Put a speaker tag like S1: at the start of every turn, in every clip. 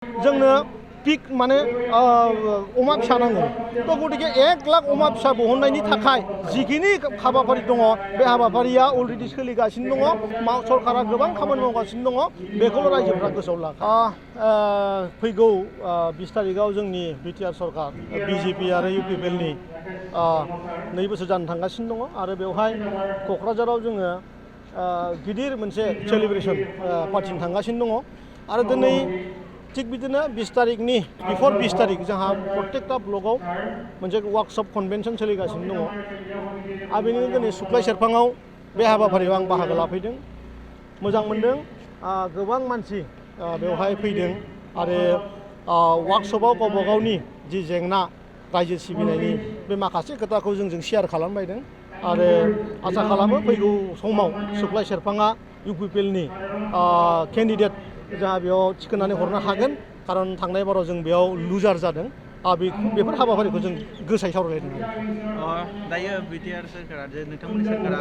S1: जोंनो पिक माने अमा फिसा नांगौ तो गतिके 1 लाख अमा फिसा बहननायनि थाखाय जिखिनि हाबाफारि दङ बे हाबाफारिया अलरेडि सोलिगासिनो दङ सरकारा गोबां खामानि मावगासिनो दङ बेखौल' रायजोफ्रा गोसोआव लाखा फैगौ 20 तारिखआव जोंनि बिटिआर सरकार बिजेपि आरो इउपिपिएलनि 2 बोसोर जानो थांगासिनो दङ आरो बेवहाय क'क्राझाराव जोङो गिदिर मोनसे सेलिब्रेसन पार्टिनो थांगासिनो दङ आरो दिनै थिग बिदिनो 20 तारिखनि बिफर 20 तारिख जोंहा प्रत्येकटा ब्लकआव मोनसे वार्कशप कन्वेन्सन सोलिगासिनो दङ आरो बेनिनो दिनै सुक्लाय सेरफाङाव बे हाबाफारियाव आं बाहागो लाफैदों मोजां मोनदों गोबां मानसि बेवहाय फैदों आरो वार्कशपआव गावबा गावनि जि जेंना रायजो सिबिनायनि बे माखासे खोथाखौ जोंजों शेयार खालामबायदों आरो आसा खालामो फैगौ समाव सुक्लाय सेरफाङा इउपिपिएलनि केन्डिडेट जोंहा बेयाव थिखोनानै हरनो हागोन खारन थांनाय बाराव जों बेयाव लुजार जादों बेफोर हाबाफारिखौ जों गोसायै सावरायलायदों
S2: दायो बिटिआर सोरखारा जे नोंथांमोननि सोरखारा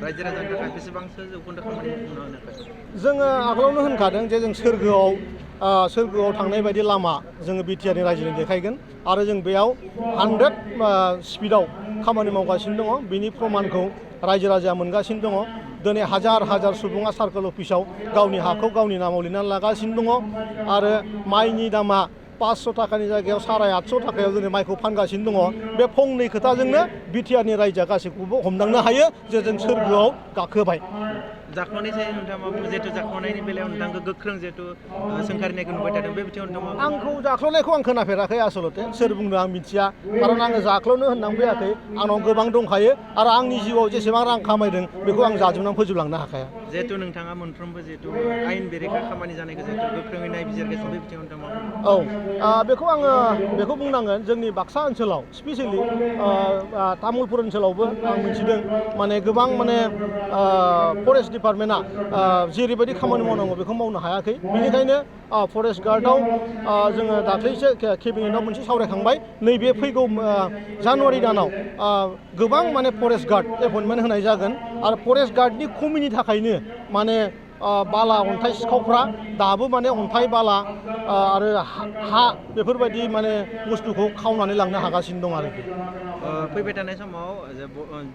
S2: रायजो राजानि थाखाय बेसेबांसो जौखोन्दो खामानि मावनो होनाखै
S1: जोङो आगोलावनो होनखादों जे जों सोरगोआव थांनाय बायदि लामा जोङो बिटिआरनि रायजोनो देखायगोन आरो जों बेयाव 100 स्पिडआव खामानि मावगासिनो दङ बिनि प्रमानखौ रायजो राजाया मोनगासिनो दङ दिनै हाजार सुबुङा सार्कोल अफिसाव गावनि हाखौ गावनि नामाव लिरनानै लागासिनो दङ आरो माइनि दामा 500 थाखानि जायगायाव 850 थाखायाव दिनै माइखौ फानगासिनो दङ बे फंनै खोथाजोंनो बिटिआरनि रायजोआ गासैखौबो हमदांनो हायो जे जों सोरगोआव गाखोबाय
S2: जाख'नाय जायो नोंथाङा जिहेतु जाख'नायनि बेलायाव नोंथांखौ गोख्रों जिहेतु सोंखारिनायखौ नुबाय थादों बे बिथिङाव नोंथाङा
S1: आंखौ जाख्ल'नायखौ आं खोनाफेराखै आसलते सोर बुंदों आं मिथिया खारन आङो जाख्ल'नो होननानै फैयाखै आंनाव गोबां दंखायो आरो आंनि जिउआव जेसेबां रां खामायदों बेखौ आं जाजोबनानै फोजोबलांनो हाखाया
S2: जिहेतु नोंथाङा मोनफ्रोमबो जिहेतु आयेन बेरेखा खामानि जानायखौ जिहेतु गोख्रोङै नायबिजिरगासिनो बे बिथिङाव नोंथाङा
S1: बेखौ आङो बेखौ बुंनांगोन जोंनि बाक्सा ओनसोलाव स्पेसियेलि तामुलपुर ओनसोलावबो आं मिथिदों माने गोबां माने फरेस्ट डिपार्टमेन्टआ जेरैबायदि खामानि मावनांगौ बेखौ मावनो हायाखै बेनिखायनो फरेस्ट गार्डआव जोङो दाख्लैसो केबिनेटआव मोनसे सावरायखांबाय नैबे फैगौ जानुवारि दानाव गोबां माने फरेस्ट गार्ड एपइन्टमेन्ट होनाय जागोन आरो फरेस्ट गार्डनि खमिनि थाखायनो माने बाला अन्थाइ सिखावफ्रा दाबो माने अन्थाइ बाला आरो हा बेफोरबायदि माने बुस्थुखौ खावनानै लांनो हागासिनो दं आरोखि
S2: फैबाय थानाय समाव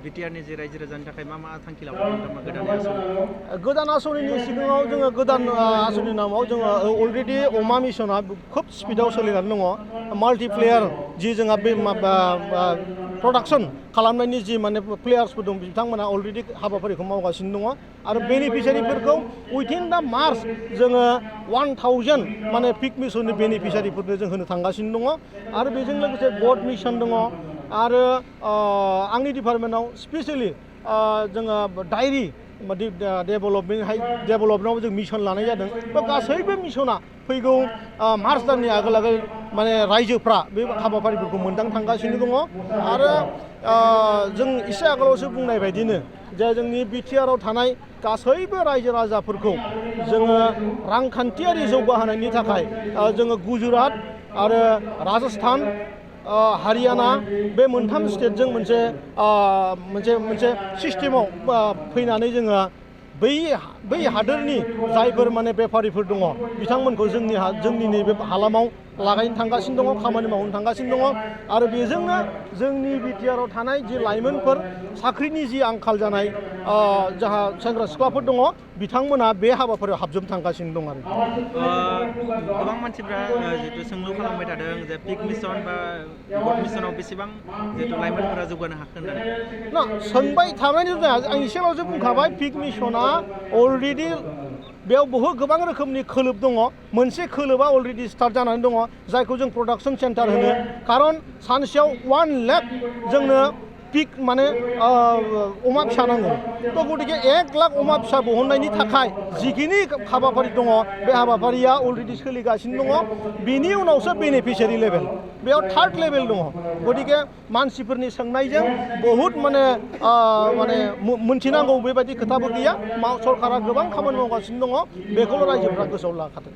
S2: बिटिआरनि जे रायजो राजानि थाखाय मा थांखि लाबावदों
S1: गोदान आसनिनि सिगाङाव जोङो गोदान आसनिनि नामाव जोङो अलरेडि अमा मिसना खोब स्पिडआव सोलिनानै दङ माल्टिप्लेयार जि जोंहा बे प्रडाक्सन खालामनायनि जि माने प्लेयार्सफोर दं बिथांमोना अलरेडि हाबाफारिखौ मावगासिनो दङ आरो बेनिफिसियारिफोरखौ उइथिन दा मार्च जोङो 1000 माने पिक मिसननि बेनिफिसियारिफोरनो जों होनो थांगासिनो दङ आरो बेजों लोगोसे गड मिसन दङ आरो आंनि डिपार्टमेन्टआव स्पेसियेलि जोङो डायरि डेभेलपमेन्टआव जों मिसन लानाय जादों बे गासैबो मिसना फैगौ मार्च दाननि आगोल माने रायजोफ्रा बे हाबाफारिफोरखौ मोनदां थांगासिनो दङ आरो जों एसे आगोलावसो बुंनाय बायदिनो जे जोंनि बिटिआराव थानाय गासैबो रायजो राजाफोरखौ जोङो रांखान्थियारि जौगाहोनायनि थाखाय जोङो गुजरात आरो राजस्थान हारियाना बे मोनथाम स्टेटजों मोनसे सिस्टेमाव फैनानै जोङो बै हादोरनि जायफोर माने बेफारिफोर दङ बिथांमोनखौ जोंनि नैबे हालामाव लागायनो थांगासिनो दङ खामानि मावनो थांगासिनो दङ आरो बेजोंनो जोंनि बिटिआराव थानाय जि लाइमोनफोर साख्रिनि जि आंखाल जानाय जाहा सेंग्रा सिख्लाफोर दङ बिथांमोना बे हाबाफारियाव हाबजोबनो थांगासिनो दं आरो
S2: गोबां मानसिफ्रा जिहेतु सोंलु खालामबाय थादों जे पिक मिसन बा गड मिसनाव बेसेबां जिहेतु लाइमोनफोरा जौगानो हाखो होननानै
S1: ना सोंबाय थानायनि जाया आं एसेल'सो बुंखाबाय पिक मिसना अलरेडि बेयाव बहुद गोबां रोखोमनि खोलोब दङ मोनसे खोलोबा अलरेडि स्टार्ट जानानै दङ जायखौ जों प्रडाक्सन सेन्टार होनो खारन सानसेयाव 1 लाख जोंनो पिक माने अमा फिसा नांगौ तो गतिके 1 लाख अमा फिसा बहननायनि थाखाय जिखिनि हाबाफारि दङ बे हाबाफारिया अलरेडि सोलिगासिनो दङ बिनि उनावसो बेनिफिसियारि लेभेल बेयाव 3rd लेभेल दङ गतिके मानसिफोरनि सोंनायजों बहुद माने मोनथिनांगौ बेबायदि खोथाबो गैया सरकारा गोबां खामानि मावगासिनो दङ बेखौल' रायजोफ्रा गोसोआव लाखाथों